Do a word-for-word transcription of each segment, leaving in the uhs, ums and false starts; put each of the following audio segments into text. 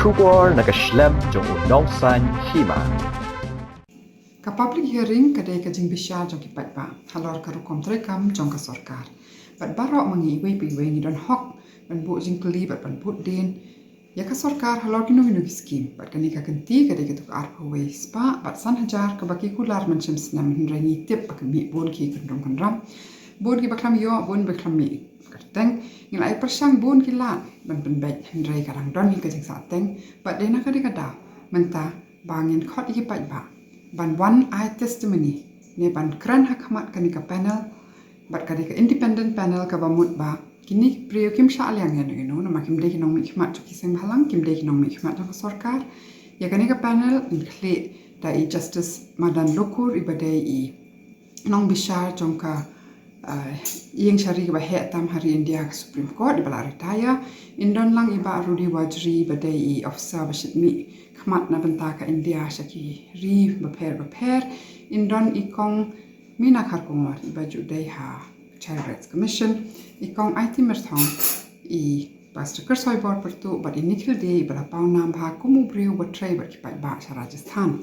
Khubor na ka shlem jong u nongsaiñ hima. Ka public hearing ka dei ka jingbishar jong ki paidbah halor ka rukom treikam jong ka sorkar. Bad baroh ma ngi iwei pa iwei ngi don hok ban buh jingkylli bad ban buh dien ïa ka sorkar halor kino kino ki skim. Bad kane ka kynti ka dei katto ka arphew wei spah bad san hajar kaba ki kular mynshem snem, hynrei ngi tip ba ka mih bun ki kynrum kynram, bun kiba khlem ïoh, bun ba khlem mih kyrteng. Ngi la ai pyrshang bun ki lad ban pynbeit, hynrei ka dang don hi ka jingsahteng. Bad dei na ka dei ka daw mynta ba ngin khot ïa ki paidbah ban wan ai testimony ne ban kren ha khmat kane ka panel. Bad ka dei ka independent panel kaba mut ba kine ki briew kim shah liang ïano ïano, namar kim dei ki nongmihkhmat jong ki seng bhalang, kim dei ki nongmihkhmat jong ka sorkar. Ïa kane ka panel yn khlieh da i Justice Madan Lokur, iba dei i nongbishar jong ka, uh, ïing shari kaba heh tam ha ri India, ka Supreme Court, iba la retire. Yn don lang i Bah Rudy Wajri, iba dei i officer ba shit mih khmat na bynta ka India sha ki ri bapher bapher. Yn don i Kong Meena Kharkongor, iba ju dei ha Child Rights Commission, i Kong Aiti Myrthong, i Pastor Kyrsoibor Pyrtuh bad i Nikhil Dey, iba la paw nam bha kum u briew uba trei bad ki paidbah sha Rajasthan.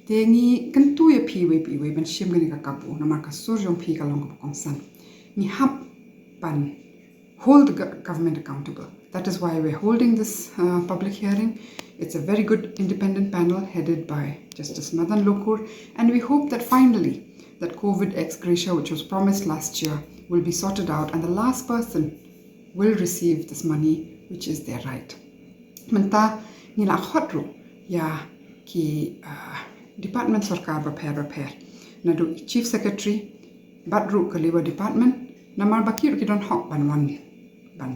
Te ngi kyntu ïa phi iwei pa iwei ban shim kane ka kabu, namar ka sur jong phi ka long kaba kongsan. Ngi hap ban hold the go- government accountable. That is why we're holding this, uh, public hearing. It's a very good independent panel headed by Justice Madan Lokur, and we hope that finally that COVID ex gratia, which was promised last year, will be sorted out, and the last person will receive this money, which is their right. Mynta ngi la khot ruh ïa ki, uh, department sorkar bapher bapher, naduh Chief Secretary bad ruh ka Labour Department, namar ba ki ruh ki don hok ban wan ban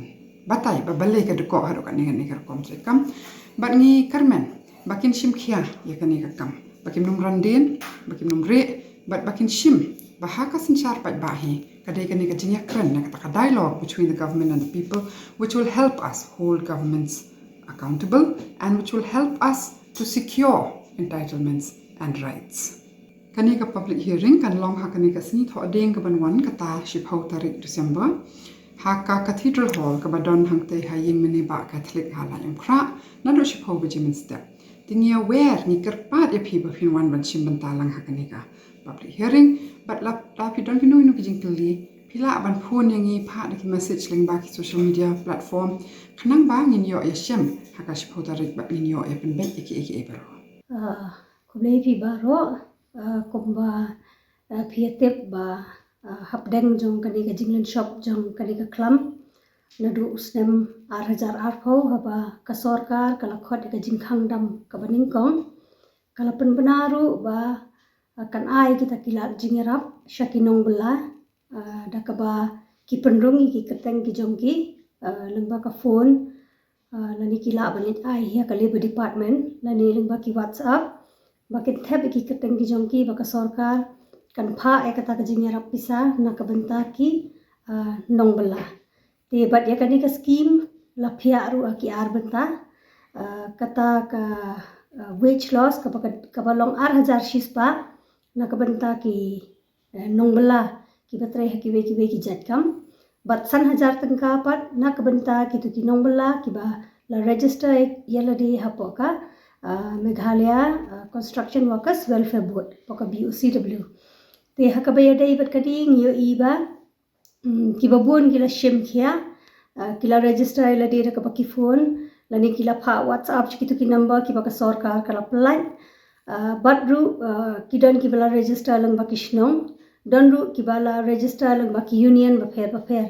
batai ba balei ka dkoh haduh katne katne ka rukom treikam. Bad ngi kyrmen ba kin shim khia ïa kane ka kam, ba kim nym ran dien, ba kim nym rieh, bad ba kin shim ba ha ka synshar paidbah hi ka dei kane ka jingïakren, na kata ka dialogue between the government and the people, which will help us hold governments accountable and which will help us to secure entitlements and rights. Kane ka public hearing kan long ha kane ka sngi Thohdieng kaban wan, kata shiphew tarik December, ha ka Cathedral Hall kaba don hangtei ha ïing mane Bah Catholic ha Laitumkhrah, naduh shiphew baje mynstep. Te ngi wer, ngi kyrpad ïa phi ba phin wan ban shim bynta lang ha kane ka public hearing. Bad lada phi don kino kino ki jingkylli, phi lah ban phone ïa ngi, phah da ki message lyngba ki social media platform, khnang ba ngin ïoh ïashem ha ka shiphew tarik bad ngin ïoh ïapynbeit ïa kiei kiei baroh. Ah, khublei phi baroh, ah, kumba, ah, phi ïatip ba, ah, hapdeng jong kane ka jinglynshop jong kane ka khlam, naduh u snem ar hajar arphew, haba ka sorkar ka la khot ïa ka jingkhang dam kaba nyngkong, ka la pynbna ruh ba, ah, kan ai kita ki lad jingïarap sha ki nongbylla, ah, da kaba ki pynrung ïa ki kyrteng ki jong ki, ah, lyngba ka phone, ah, lane ki lah ban leit ai ïa ka Labour Department lane lyngba ki WhatsApp, ba kin thep ïa ki kyrteng ki jong ki, ba ka sorkar kan phah ïa kata ka jingïarap pisa na ka bynta ki, ah, nongbylla. Te bad ïa kane ka skim la phiah ruh ha ki ar bynta, ah, kata ka, ah, wage loss kaba, kaba long ar hajar shispah na ka bynta ki, eh, nongbylla kiba trei ha kiwei kiwei ki jait kam. Bad san hajar tyngka pat na ka bynta kito ki nongbylla kiba la register ïa lade hapoh ka, ah, Meghalaya, ah, Construction Workers Welfare Board, hapoh ka B O C W. Te ha kaba ïadei bad kane ngi ïohi ba, mm, kiba bun ki la shim khia, ah, ki la register ïa lade da kaba ki phone, lane ki la phah WhatsApp sha kito ki number kiba ka sorkar ka la pyllait. Ah, bad ruh, ah, ki don kiba la register lyngba ki shnong, don ruh kiba la register lyngba ki union bapher bapher.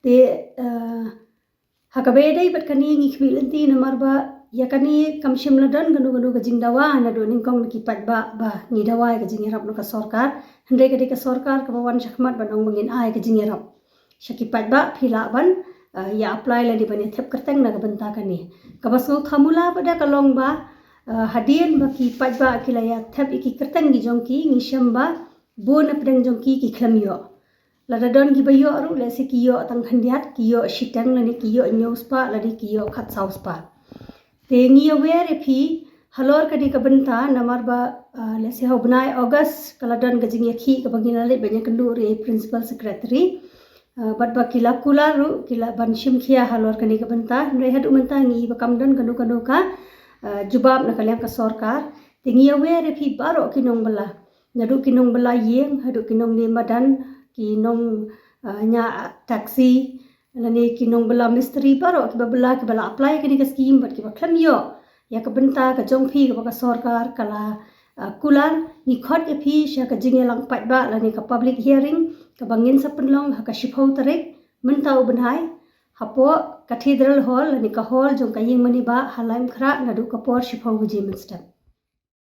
Te, ah, ha kaba ïadei bad kane ngi khmih lynti namar ba ïa kane kam shym la don kano kano ka jingdawa naduh nyngkong na ki paidbah ba ngi dawa ïa ka jingïarap na ka sorkar. Hynrei ka dei ka sorkar kaba wan shakhmat ban ong ba ngin ai ka jingïarap sha ki paidbah, phi lah ban, ah, ïa apply lane ban ïa thep kyrteng na ka bynta kane. Kaba sngewthuh mula pat da ka long ba, ah, hadien ba ki paidbah ki la ïa thep ïa ki kyrteng ki jong ki, ngi shem ba bun na pdeng jong ki ki khlem ïoh. Lada don kiba ïoh ruh, lehse ki ïoh tang khyndiat, ki ïoh shiteng lane ki ïoh hynñiew spah lane ki ïoh khatsaw spah. Te ngi ïa wer ïa phi halor kane ka bynta namar ba, ah, lehse ha u bnai August ka la don ka jingïakhih kaba ngi la leit ban ïakynduh ruh ïa i Principal Secretary. Uh, bad ba ki la kular ruh ki la ban shim khia halor kane ka bynta, hynrei haduh mynta ngi ba kam don kano kano ka uh, jubab na ka liang ka sorkar. Te ngi aware ïa phi baroh ki nongbylla, naduh ki nongbylla ïing haduh ki nongdie madan, ki nong uh, ñiah taxi, lane ki nongbylla mistri, baroh kiba bylla kiba la apply kane ka scheme bad kiba khlem ïoh ïa ka bynta ka jong phi kaba ka sorkar ka la uh, kular, ngi khot ïa phi sha ka jingïalang paidbah lane ka public hearing kaba ngin sa pynlong ha ka shiphew tarik mynta u bnai, hapoh Cathedral Hall lane ka hall jong ka ïing mane bah ha Laitumkhrah naduh ka por shiphew baje mynstep.